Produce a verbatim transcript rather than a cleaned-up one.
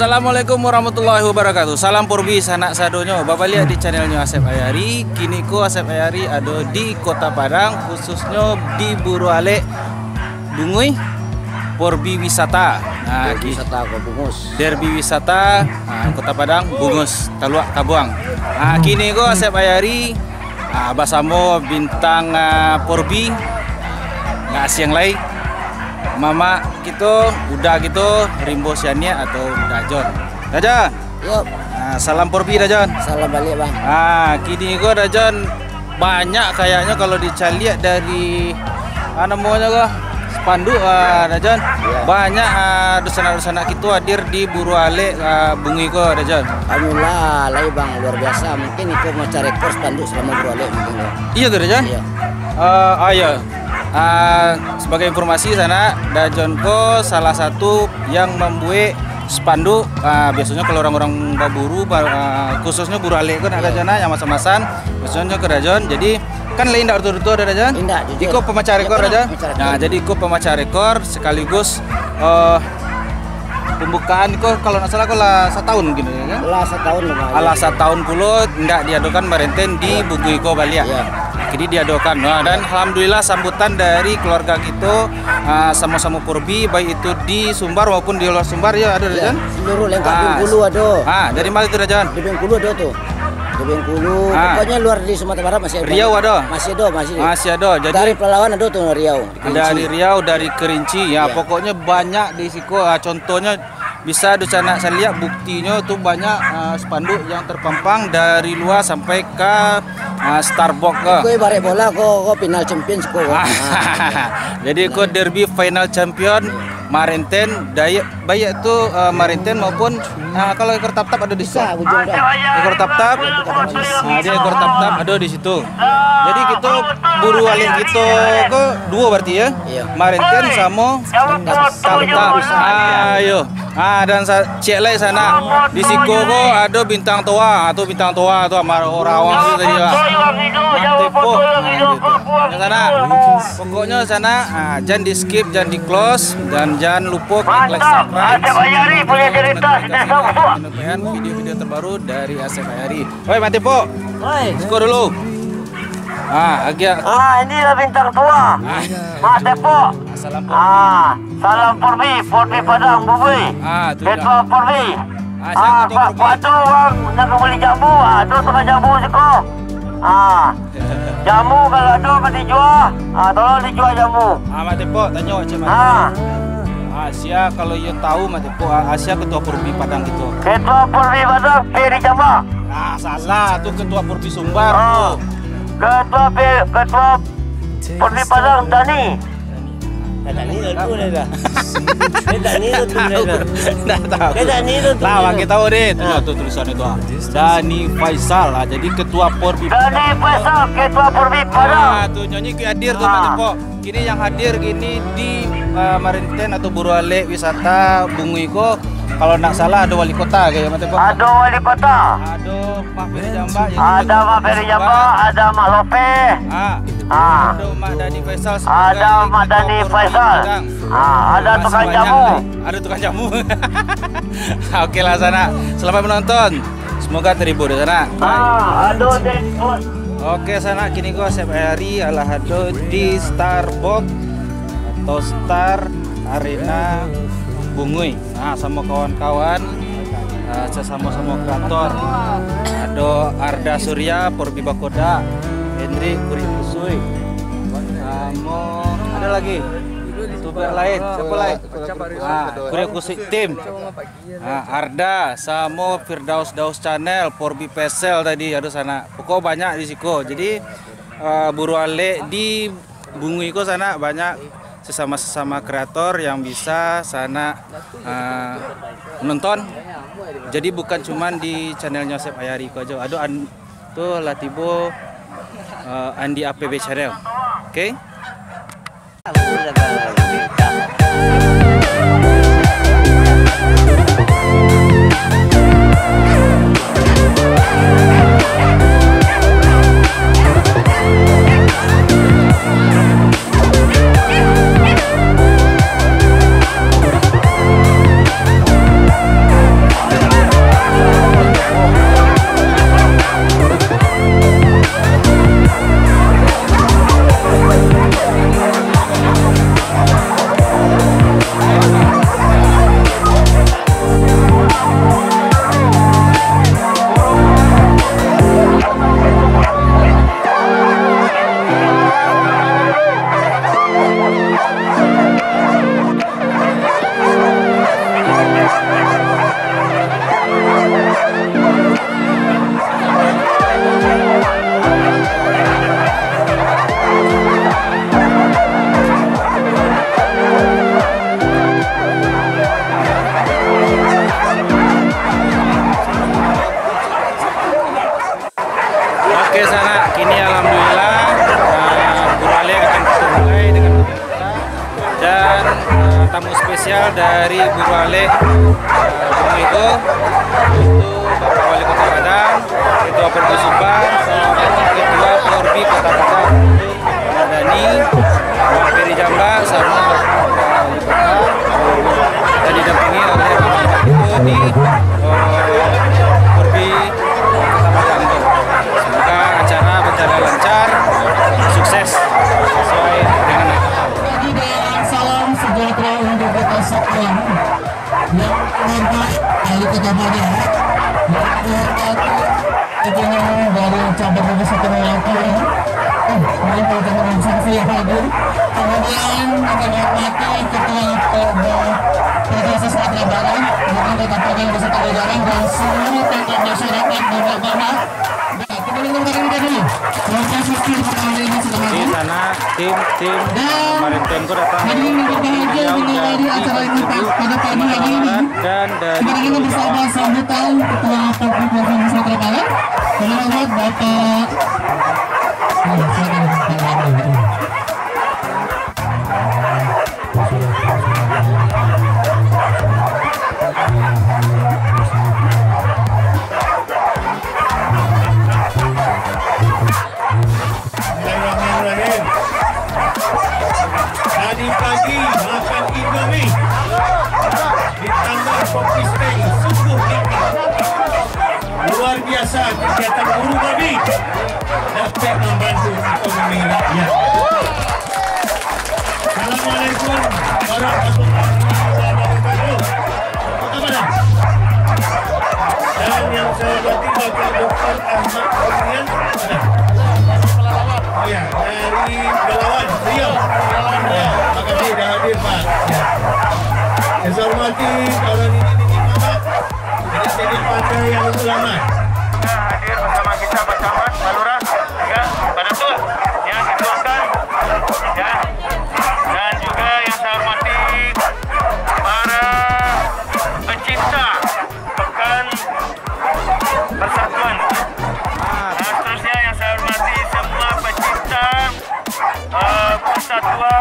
Assalamualaikum warahmatullahi wabarakatuh. Salam Porbi sanak sadonyo. Babaliak di channelnyo Asep Ayari. Kini ko Asep Ayari ado di Kota Padang, khususnyo di Buru Alek Bungui, Porbi Wisata. Nah, Derby ki- Wisata ko Bungus. Derby Wisata, ah, Kota Padang, Bungus, Taluak Kabuang. Ah, kini ko Asep Ayari, ah, basamo bintang, ah, Porbi, nggak asiang lai. Mamak kito, uda kito, Rimbo Sianiak atau Dajon. Dajon. Yo. Ah, salam Porbi, Dajon. Salam baliak, Bang. Ah, kini ko, Dajon, banyak kayaknyo kalau dicaliak dari, ah, namonyo ko, spanduk, ah, Dajon. Yo. Banyak, ah, dunsanak-dunsanak kito hadir di Buru Alek, ah, Bungui ko, Dajon. Alhamdulillah, lai, Bang, luar biasa. Mungkin iko pamaca rekor spanduk salamo Buru Alek mungkin ko. Iyo tu, Dajon? Iyo. Ah, ah, iyo. Ah, sabagai informasi sanak, Dajon ko salah satu yang mambuek spanduk, ah, biasonyo kalau urang-urang baburu, ba-, ah, khususnyo Buru Alek ko nak Iyo. Dajon, ah, yang masan-masan, biasonyo ka Dajon. Jadi, kan lain indak duto-duto ado Dajon? Indak, jujur. Iko pamaca Iyo, rekor, benar, Dajon. Pamaca rekor. Nah, jadi iko pamaca rekor sekaligus, eh, pembukaan ko kalau ndak salah ko lah satahun mungkin, yo kan? Lah satahun lah, Bang. Alah, satahun pulo ndak diadokan Marenten di Bungui ko baliak. Iyo. Kini diadokan. Nah, dan alhamdulillah sambutan dari keluarga kito, ah, samo-samo Porbi, baik itu di Sumbar maupun di luar Sumbar, yo, ado, Iyo, Dajon? Seluruh lengkap. Ah, Bengkulu ado. Ah, dari mana tu, Dajon? Di Bengkulu ado tu. Di Bengkulu, Ah. pokoknya luar di Sumatera Barat masih Riau banyak. Ado? Masih ado, masih. Masih ado. Jadi Dari Pelalawan ado tu, Riau, di Kerinci. Dari Riau, dari Kerinci. Ya, Iyo. pokoknya banyak di siko. Ah, contohnya bisa dunsanak saliak, buktinyo tu banyak, ah, spanduk yang terpampang dari luar sampai ka, ah, Starbucks ko. Iko ibarat bola ko, ko final champion ko. Ah. Ah. Jadi ko derby final champion Marenten, dayek, baik tu, ah, Marenten maupun, ah, kalau ekor tap-tap ado di situ. Bisa, ujung dah. Ekor tap-tap. Ah, dia ekor tap-tap ado di situ. Jadi kito Buru Alek kito ko duo berarti, yo? Iyo. Marenten samo Tap-tap. Ayo. Ah, dan sa-, ciek lai sanak. Di siko ko ado Bintang Toa. Ah, tu Bintang Toa tu, Amar Rawang tu tadi lah. Mantap, po. Ah, gitu. Yo, sanak. Pokoknyo sanak, ah, jan di-skip, jan di-close, dan jan lupo klik like, subscribe. Mantap. Ada Bayari punya cerita, kita sambung. Video-video terbaru dari Asep Ayari. Oi, Mak Tepok. Oi. Siko dulu. Ah, agiah. Ah, inilah Bintang Toa. Ah. Mak Tepok. Ah, salam Porbi. Ah, salam Porbi, Porbi Padang, Bubui. Ah, tu Ketua dah. Porbi. Ah, siapa Ah, Ketua Pak, Porbi? Pak tu urang nak bali jamu. Ah, tu tukang jamu siko. Ah. Jamu kalau ado ka dijua. Ah, tolong dijua jamu. Ah, Mak Tepok, tanyo Cik Mak. Ah. Ah, sia kalau iyo tahu, Mak Tepok, ah, sia Ketua Porbi Padang gitu. Ketua Porbi Padang, Peri Jambak. Ah, salah. Tu Ketua Porbi Sumbar Ah. tu. Ketua Pe-, Ketua Porbi Padang, Dani. Dah Dani tu, tu dah. Dah Dani tu, tu dah. Dah tahu. Dah Dani tu, tu Lah, dah. Bang, kita tahu deh. Tu, Ah. tu tulisan itu, ah. Dani Faisal, ah. Jadi Ketua Porbi Dani Padang. Faisal, Ketua Porbi Padang. Ah, tu nyanyi ke hadir tu, Ah. Mak Tepok. Kini yang hadir kini di, eh, Marenten atau Buru Alek Wisata Bungui ko, kalau ndak salah ado wali kota ke, Mak Tepok? Ado wali kota. Ado Mak Ferry Jambak, jadi Ada Mak Ferry Jambak, ada Mak Lopeh. Ah. Ah. Ado Mak Dani Faisal, Ada Mak Dani Faisal. Ah, ada tukang jamu. Ada tukang jamu. Oke lah, sanak. Selamat menonton. Semoga terhibur, sanak. Ah, ado deh. Oke, sanak, kini ko Asep Ayari alah ado di Starbucks atau Star Arena Bungui. Nah, samo kawan-kawan, eh, sasamo-samo kreator. Ado Arda Surya, Porbi Bakoda, Hendrik Kurik Kusui. Samo, ado lagi? YouTuber lain, siapa lain? Ah, Kurik Kusui Tim. Ah, Arda, samo Firdaus Daus Channel, Porbi Pesel tadi, ado sanak. Pokok banyak di siko. Jadi, eh, Buru Alek di Bungui ko sanak banyak sesama-sesama kreator yang bisa sanak, eh, menonton. Jadi bukan cuman di channelnya Asep Ayari ko aja. Ado an-, tu lah tibo, eh, Andi A P B Channel. Oke? Tamu spesial dari Burualek, eh, Bumi itu, itu Bapak Wali Kota Padang, Ketua Porbi Subang, sama Ketua Porbi Kota Padang, Ahmad Dhani, Bapak Ferry Jambak, sama Bapak Wali Kota, dan didampingi oleh Bapak Ketua di, eh, Porbi Kota Padang. Semoga acara berjalan lancar, sukses sesuai dengan harapan. Dan salam sejahtera untuk kita sekalian. Yang terhormat wali kota Padang, yang terhormat gubernur dari cabang Nusa Tenggara Barat, eh, ini kalau teman-teman saya hadir. Kemudian kita hormati ketua P B P K S Sumatera Barat, gubernur kota Padang beserta jajaran dan seluruh tokoh masyarakat, bapak-bapak, Di sana tim-tim, eh, Marinten ko datang. Beliau udah ikut dulu, dan dari Sumatera Barat, Bapak. Bismillahirrahmanirrahim. Tadi pagi makan Indomie ditambah kopi steng, sungguh nikmat. Luar biasa kegiatan guru kami, dapat membantu ekonomi rakyat. Assalamualaikum warahmatullahi wabarakatuh. Apa dah? Dan yang saya hormati Bapak Doktor Ahmad Kurniawan. Oh ya, dari Belawan, Riau. Ya, makasih dah hadir, Pak. Ya. Yang saya hormati para nini-nini mamak, adik-adik pandai yang ulama. Hadir bersama kita, Pak Camat, Pak Lurah, juga Pak Datuk, yang dituakan, ya. Dan juga yang saya hormati para pecinta Pekan Persatuan. Dan seterusnya yang saya hormati semua pecinta, eh, persatuan